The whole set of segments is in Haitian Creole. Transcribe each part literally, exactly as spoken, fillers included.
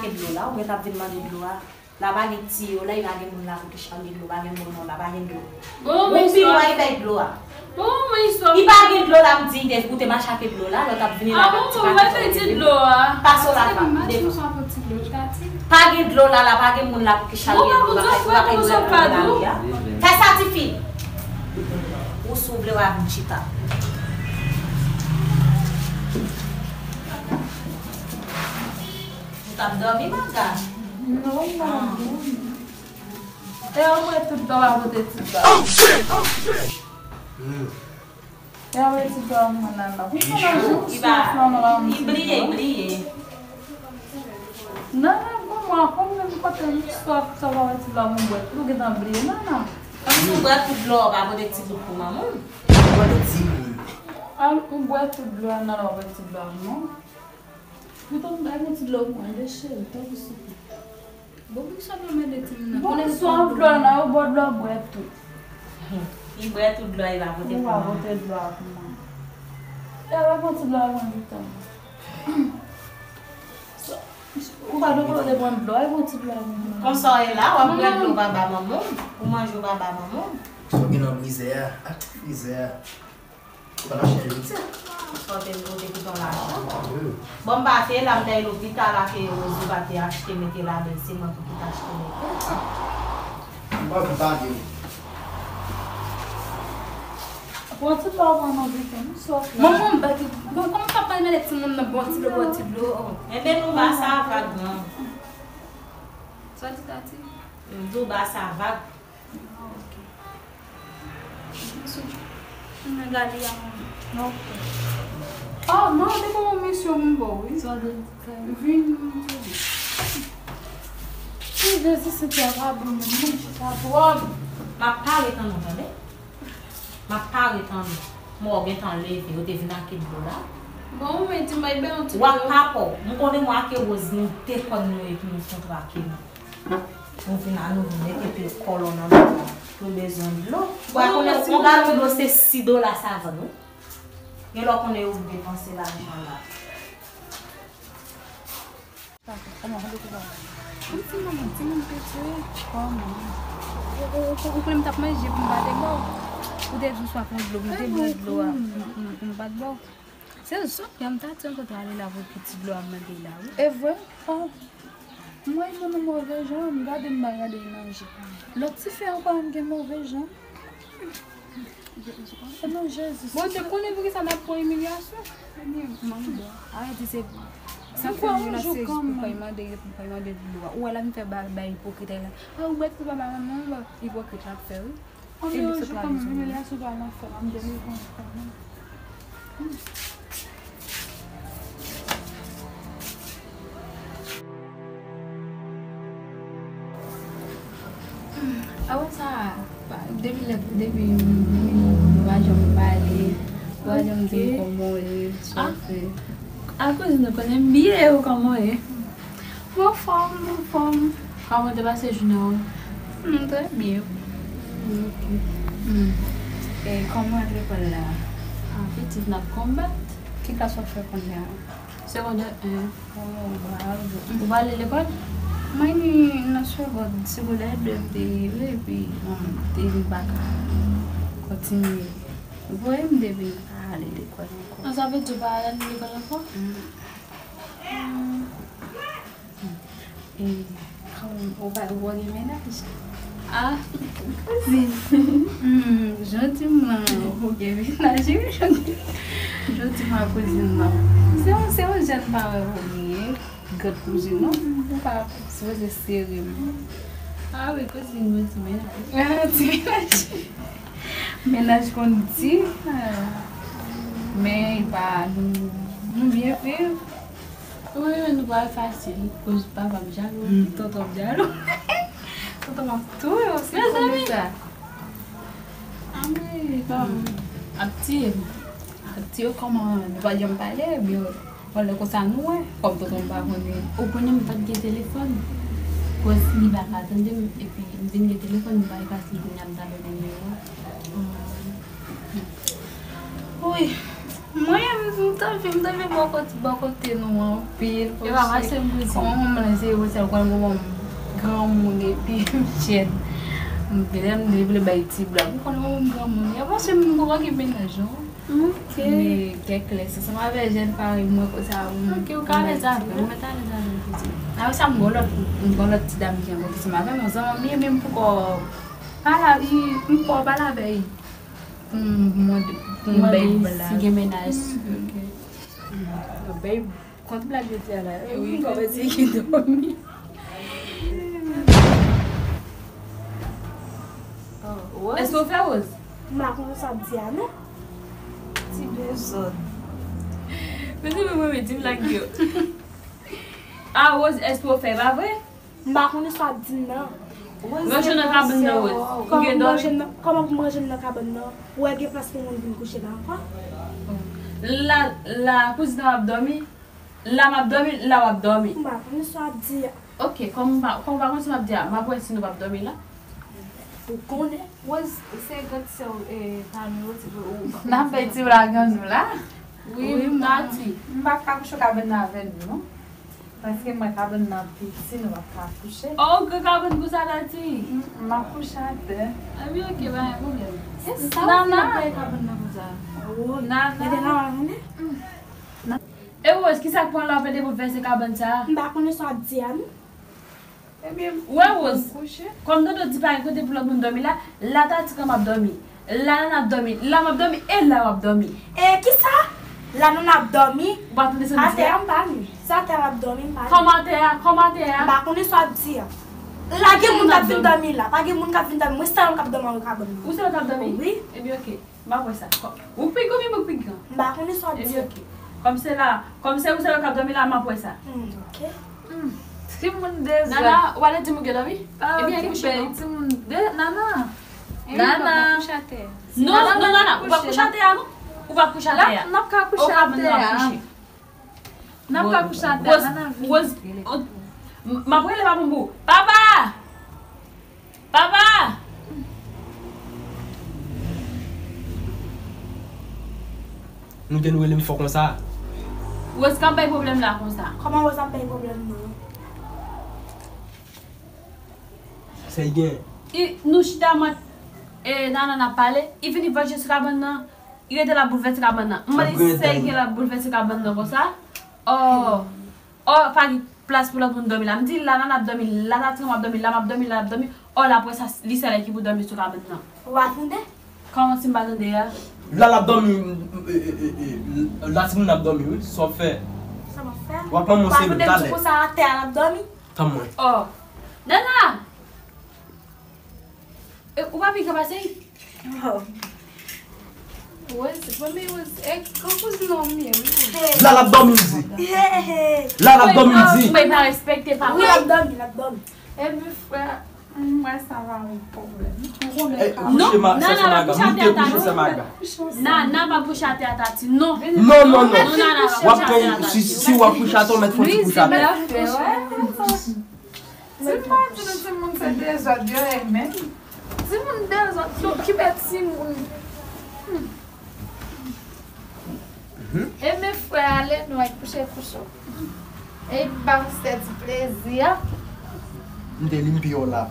Dlo la, ou mèt ap vin mande dlo a. La pa gen tiyo la, li pa gen moun la pou ki chanje dlo, pa gen moun non, la pa gen dlo. Bon, men pi lwen li bay dlo a. Bon, men istwa. Li pa gen dlo la, m di li te pou te mache ak dlo la, lòt ap vini la, ah bon, ti mwen pete dlo a. Pase w la, pa gen dlo la, la pa gen moun la pou ki chanje dlo, la kay, la kay mwen la la ya. Fè sa, tifi. Ou si w vle, w a vin chita. Ou t ap dòmi, maga? Non, non. E anmwe tout tan w ap pote ti dlo. E anmwe ti dlo mwen nan la. Pou sa nan jou sou flan nan la, li bliye, li bliye. Nan la, bon, mwen aprann menm kote m swa sa w ap pote ti dlo mwen bwè. Ou gentan bliye, nan la. Kòm si w bwè tout dlo, w pa pote ti bout pou manman w. Ou bwè tout ti bout. Al, ou bwè tout dlo nan la, w pa pote ti dlo mwen. Poutan m bay yon ti dlo pou mwen, de cheri, tanpri souple. Bon, poukisa w pa mande timoun nan? Bon, swa dlo nan, ou bwè dlo, bwè tou. Li bwè tout dlo a, li pa pote pou mwen. Ou pa pote dlo a pou mwen. E, pa pran ti dlo a pou mwen, Victor. Ou pa dwe pote pran dlo a, e pran ti dlo a pou mwen. Konsa w ye la, w ap bwè dlo pa ba manman w, ou manje w pa ba manman w. Sa w gen nan frizè a? Ak frizè a. Ou pa t ap chèche jodi a? Sa w te, ou te kite yon lajan. Bon, m pa te la, m t al lopital ak Rosie pa te achte mete ladan, se mwen pou ki t achte mete. M pa vin pale. Bon, ti pa w pa nan vivan, m sòt la. Manman, m pa ki, bon, kòman w t ap pale mande timoun nan bon ti dlo, bon ti dlo? Enben, nou ba sa vag, non. Sa w di, Tati? M di w ba sa vag. Ah, ok. Mwen gade a mwen. Ok. Oh, non, te gon misyon m ba w, wi. Sa w te fè? Vin. Si Jezi Sentè pa bon, men mwen chita twòp. M ap pare tann ou, tande? M ap pare tann ou. Mwen w gentan leve, yo te vin ak dlo la. Bon, ou mèt di m bay bè yon ti dlo. W ap pa pò. M konnen mwen ak Rose, nou de kòn nou ye pou nou fè yon twa kilò. Nou vin la, nou vin mete pye kòlòn nan dlo a. Nou bezwen dlo. Bon, konnen yon galon dlo se sis dola sa vann, wi. Gen lè w konnen yo depanse lajan la. Kòman, kòman, kòman? Yon ti manman, timoun pete. Kòman? Ou, ou, ou, ou konnen m t ap manje pou m pa te ba w. Ou te di w swaf yon dlo, m te ba w dlo a. Pou m, pou m, pou m pa t ba w. Se zòt, m ta di yon kote ale la pou ki ti dlo a mande la, wi. E vre? Oh. Mwen, mwen, move jan, m gade, m pa gade nan je. Lòt tifi ankò, m gen move jan. E non, Jezi. Bon, te konnen poukisa n ap pran imilyasyon. Ebyen, manman, arete se, sa fè nou la se pou pa mande, pou pa mande dlo a. Ou wè la, m fè ba, ba ipokrit la. A, ou bèt pou pa ba manman, ipokrit la ap fè, wi. An, men yon jou kanmenm, imilyasyon pa nan fè m, m delivre m kanmenm. Apre sa, pa, depi lè, depi nou pa janm pale, ou pa janm di m kòman w ye, sa w fè. A kouzin, ou konnen m byen, ou kòman w ye? M anfòm, m anfòm. Kòman te pase jounen w? Hmm, trè byen. Hmm, ok. Hmm. E kòman lekòl la? Ah, pitit, n ap konbat. Ki klas w ap fè kounye a? Segondè en. Oh, bravo. Ou pa ale lekòl? Mwen ni nan segond, segondè de m te rive, epi, hmm, te vin pa ka kontinye. Voye m te vin pa ale lekòl ankò. Ah, sa vle di ou pa ale lekòl ankò? Hmm. Hmm. E, kòman, ou pa, ou pa gen mennaj? Ah, kouzin. Hmm, jan w di m lan, ou gen mennaj, wi. Jan w di m a kouzin lan. Se yon, se yon jèn parèy ou ye, gad kouzin, non? Ou pa sipoze sere m. Ah wi, kouzin, mwen ti mennaj. Ah, ti mennaj. Mennaj konn di, ah. Men, e pa, nou, nou byen viv. Wi, nou pral fasil, koz papa m jalou. Hmm, tonton m jalou. Tonton m ap touye w si l konnen sa. Anmwey, kòm ap tiye m. Ap tiye w kòman nou pa janm pale, ebyen, yon lè konsa nou wè, kòm tonton m pa konnen. Ou konnen m pa t gen telefòn. Koz li pa ka tande m, epi m vin gen telefòn, m pa efase l kounye a m ta pèdi nimewo a. Wi. Mwen, m t anvi, m t anvi bò kote, bò kote nou anpil. E pa pase m pou di. Kòman mwen se yo, se kòman m granmoun epi m chèn. M vle, m vle bay ti blag. Ou konnen kòman m granmoun. E pa pase m poko gen mennaj, non. Ok. Men kèk lè, se ansanm avèk jèn parèy mwen, konsa, m, Ok, ou ka alèz avè m, mwen ta alèz avè m tou. Apre sa, m gon lòt, m gon lòt ti dam ki ansanm avè m, yon zanmi m, men m poko pale, m poko pale avè l. Pou m mande, pou m bay blag. Si gen mennaj. Ok. Bay kont blag yo di a la. Wi, m kòmanse ki dòmi. Èske w fè, Rose? M pa konn sa w ap di a, non. Ti bezòd. Mezanmi, mwen, mwen, di blag yo. A, Rose, èske w fè, pa vre? M pa konnen sa w ap di m nan. Rose, manje nan kabann nan, Rose. Ou gen dòmi? Kòman pou manje m nan kabann nan? Ou wè gen plas pou moun vin kouche la ankò? La, la, kouzin an ap dòmi. La m ap dòmi, la w ap dòmi. M pa konnen sa w ap di a. Ok, kòm m pa, kòm w pa konn sa m ap di a, m ap wè si nou p ap dòmi la. Ou konnen? Rose, se grandsè w, e, Tami, ou di pou ou. N ap fè ti blag an nou la. Wi, Tati. M pa ka kouche kabann nan avè nou, non. Paske mwen kabann nan piti, nou p ap ka kouche. Oh, ou gen kabann konsa, Tati? M, m ap kouche atè. Ebyen, ok, pa gen pwoblèm. Se sa w di, n ap bay kabann nan konsa. Oh, Nana. Mete nan la, mete. E Rose, kisa k pran la w ap ede pou vèse kabann sa a? M pa konnen sa w ap di a, non. Ebyen, ou wè, Rose, kòm Dodo di pa gen kote pou lòt moun dòmi la, la Tati kòm ap dòmi, la Nana ap dòmi, la m ap dòmi, e la w ap dòmi. E kisa? La Nana ap dòmi? Ou pa tande sa m di a? Atè a m pa ni. Se atè a l ap dòmi, m pa ni. Kòman atè a? Kòman atè a? M pa konnen sa w ap di a. La gen moun k ap vin dòmi la. Pa gen moun k ap vin dòmi. Mwen sèl k ap dòmi nan kabann nan. Ou sèl k ap dòmi? Wi. Ebyen, ok. M ap wè sa. Kò-, ou pi gwo oubyen mwen pi gran? M pa konnen sa w ap di. Ebyen, ok. Kòm se la, kòm se ou sèl k ap dòmi la, m ap wè sa. Hmm, ok. Hmm. Timoun dezòd. Nana, ou pa te di m ou gen dòmi? Ebyen, kouche non. Timoun de-, Nana. Nana. Non, non, Nana, ou pa kouche atè a, non. Ou pa kouche atè a. N ap ka kouche atè a. N ap ka kouche atè a, Nana vini. Rose, m, m ap rele papa m pou ou. Papa! Papa! Nou te nou rele m fò konsa. Rose k ap bay pwoblèm la konsa. Kòman Rose ap bay pwoblèm nan? Sa l gen? I, nou chita mwen, e, Nana n ap pale, i vini vanje sou kabann nan, i rete l ap boulvèse kabann nan. M mande sa l gen l ap boulvèse kabann nan konsa. Oh. Oh, pa gen plas pou lòt moun dòmi la. M di la, la n ap dòmi, la Tati m ap dòmi, la m ap dòmi, la l ap dòmi. Oh, l ap wè sa, li sèl ki pou dòmi sou kabann nan. Ou pa tande? Kòman si m pa tande a? La l ap dòmi, e, e, e, e, la timoun ap dòmi, wi. Sa w ap fè? Sa m ap fè? W ap manman w se talè. Ou pa tande m di konsa atè a l ap dòmi? Tann mwen. Oh. Nana! E, ou pa pi gran pase l? Oh. Wè, se pa men wè, e, gran kouzin nan w ye, wi. La l ap dòmi, m di. He, he. La l ap dòmi, m di. Mwen pa respekte pa. Wi, l ap dòmi, l ap dòmi. Ebyen, frè, mwen sa va yon pwoblèm. Ou konnen ka. Non, Nana, pa kouche atè a, Tati. Nana, pa kouche atè a, Tati, non. Non, non, non. Non, Nana, pa kouche atè a, Tati. Si, si w ap kouche atè, w mèt fon ti kouche atè. Wi, se bèl. Ti m pa di nou timoun se dezòd yo ye menm. Timoun dezòd yo, ki bèt timoun. Hmm. E men frè ale nou al kouche kouche. E ba w sè ti plezi a. M te li m pi yo la.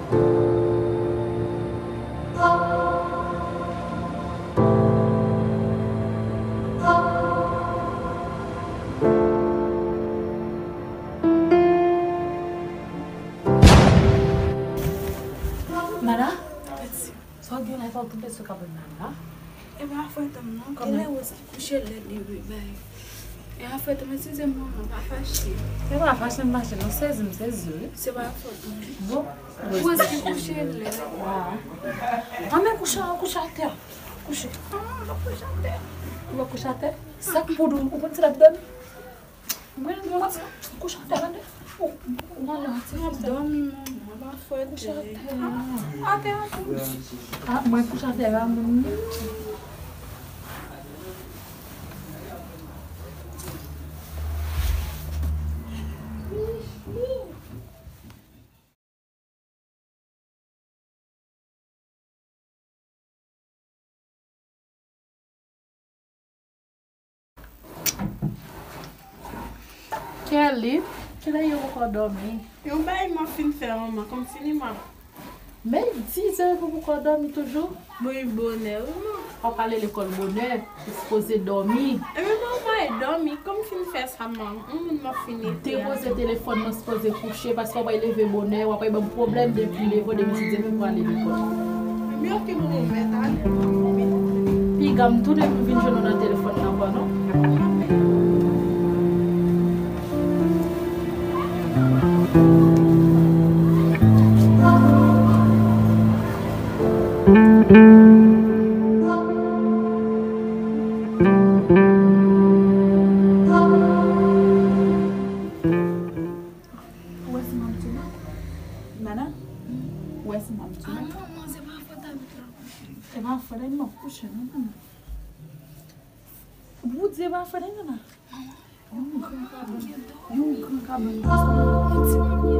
Nana? Sa w gen la, e pa w tonbe sou kabann nan la? E pa fòt m non. Kòman? Genlè Rose ki kouche lè li wi bay. E pa fòt m, eskize m manman, pa fache. E pa fache m fache non, sezi m sezi wi. Se pa fòt mwen. Bon. Rose ki kouche lè. Ah. Ah, men kouche, kouche atè. Kouche. Ah, m pa kouche atè. Ou pa kouche atè? Sa k pou ou, ou konn se la dòmi? Mwen, mwen, kouche atè, tande. Ou, ou, ou, ou, ou, ou, dòmi, manman, pa fòt. Kouche atè. Atè, atè. Ah, mwen kouche atè la, mwen. Kelly, kilè yo poko dòmi? Yon bagay m ap fin fè manman, kòmsi li m ap. Men dis zè yo poko dòmi toujou? Mwen bonè wi man. W ap ale lekòl bonè, ou sipoze dòmi. Ebyen manman e dòmi, kòm fin fè sa man, yon moun m ap fin ete a. Depoze telefòn nan, sipoze kouche, paske w ap leve bonè, w ap bay banm pwoblèm depi leve w depi ti demen pou ale lekòl. Ebyen oke manman, m mèt ale. Piga m tounen pou vin jwenn ou nan telefòn nan ankò non. Ou wè si m ap di w? Nana? Ou wè si m ap di w? Ah, manman, se pa fòt David la kouche. Se pa fòt David m ap kouche, non, nana. Bondye pa fè nana. Yon gran kabann. Yon gran kabann. Yon ti manmi.